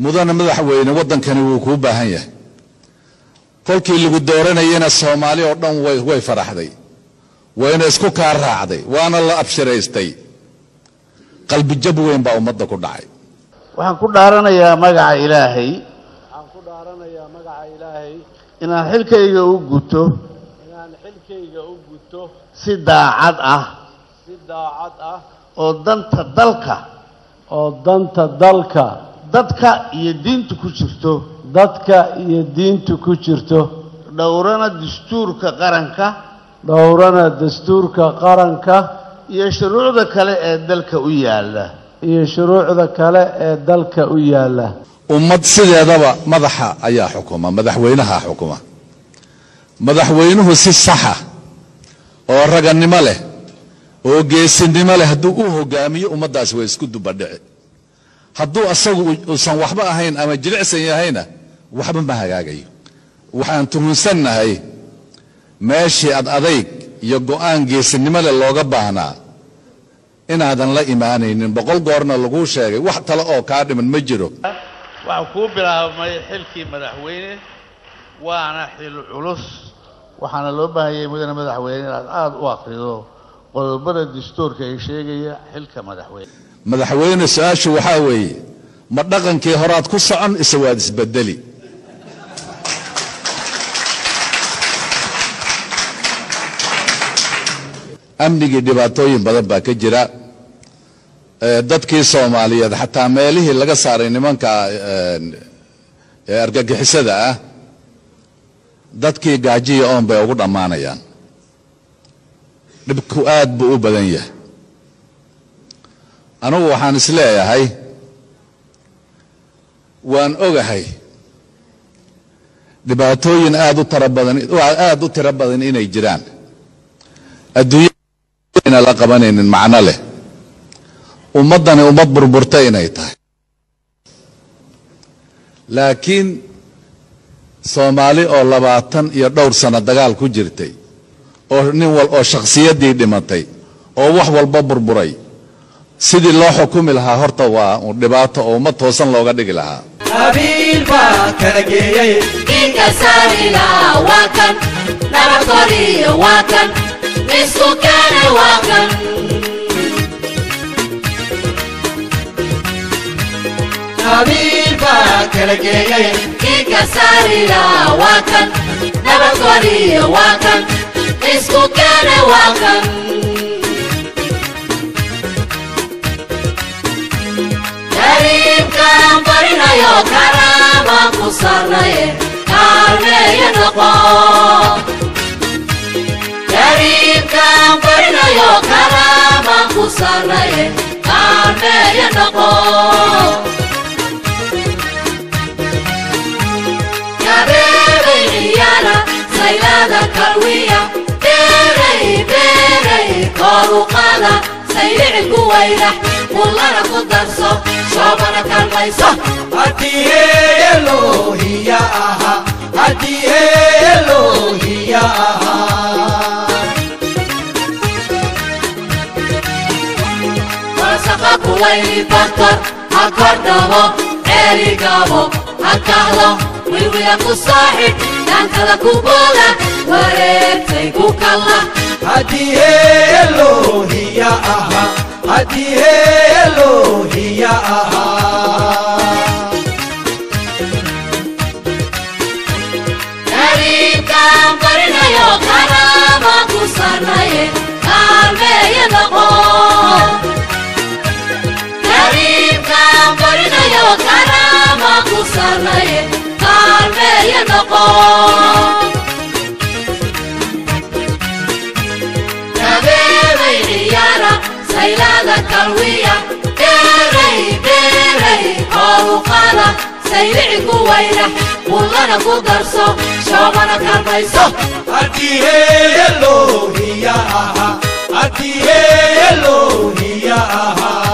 Mudane madaxweyne, waddankani wuu kuu baahan yahay. Kolkii lagu dooranayena Soomaali oo dhan way faraxday, wayna isku kaa raacday, waana la abshiraystay. Qalbijab weyn baa ummadda ku dhacay. Waxaan ku dhaaranayaa magaca Ilaahay. Waxaan ku dhaaranayaa magaca Ilaahay inaan xilkayga u guto inaan xilkayga u guto si daacad ah si daacad ah oo danta dalka oo danta dalka, dadka iyo diinta ku jirto dadka iyo diintu ku jirto, dhowrana dastuurka qaranka dhowrana dastuurka qaranka iyo shuruucda kale ee dalka u yaalla iyo shuruucda kale ee dalka u yaalla. Ummad sideedaba madaxa ayaa xukuma, madaxweynaha xukuma. Madaxweynuhu si saxa oo raganimo leh oo geesinimo leh hadduu u hogaamiyo ummaddaasi, way isku dubadhici. Hadduu asagu uusan waxba ahayn ama jilicsan yahayna, waxba ma hagaagayo. Waxaan tuhunsannahay meeshii ad adayg iyo go'aan geesinimo leh looga baahnaa inaadan la imaanaynin. 100 goorna laguu sheegay, wax tale oo kaa dhiman ma jiro. Waxaa kuu bilaabmay xilkii madaxweyne, waana xil culus. Waxaana loo baahanyay, mudane madaxweyne, inaad aada u akrido qodobada dastuurka ay sheegaya xilka madaxweyne. Madaxweyne, su-aashu waxaa weeye: ma dhaqankii horaad ku socon ise waad isbedeli? Amnigii dhibaatooyin badan baa ka jira. Dadkii Soomaaliyeed xataa meelihii laga saaray nimanka argagixisada ah, dadkii gaajiya oon bay ugu dhammaanayaan. Dhibku aad buu u badan yahay. Anugu waxaan is leeyahay, waan ogahay dhibaatooyin aad u tara badan, aad u tiro badan inay jiraan, adduunyana la qabanaynin macno leh, ummaddani ummad burburta inay tahay. Laakiin Soomaali oo 20 iyo dhowr sano dagaal ku jirtay, oo nin wal oo shakhsiyaddii dhimatay, oo wax walba burburay, sidii loo xukumi lahaa horta waa dhibaato oo ummad toosan looga dhigi lahaa. Qabiil baa kala geeyey. Ninka saarila waa kan, nabadgoriyo waa kan, isku keene waa kan. Qabiil baa kala geeyey. Ninka saarila waa kan, nabadgoriyo waa kan, isku keene waa kan. Kariimkaan barinayo, karaamaan ku sarnaye, kaalmeeya noqo. Kariimkaan barinayo, karaamaan ku sarnaye, kaalmeeya noqo. Kabeebay ciyaala, saylada kalwiya, beeray beeray kor u qaada, saylicinku wayrax, kullana ku darso, shoobana kalmayso. Haddii elohiya aha, haddii elohiya ahaa. Wasaqa kulayli baktor ha kordhabo, ceerigabo ha kacdo, wilwila ku saaxib, dhaantada ku booda, wareegtay ku kalla. Haddii elohiya aha, haddii elohiya ahaa. Kariimkaan barinayo, karaamaan ku sarnaye, kaalmeeya noqo. Kariimkaan barinayo, karaamaan ku sarnaye, kaalmeeya noqo. Kabeebay ciyaara, saylada kalwiya, beeray beeray kor u qaada, saylicinku wayrax, kullana ku darso, shoobana kalmayso. Haddii elohiya aha, haddii elohiya ahaa.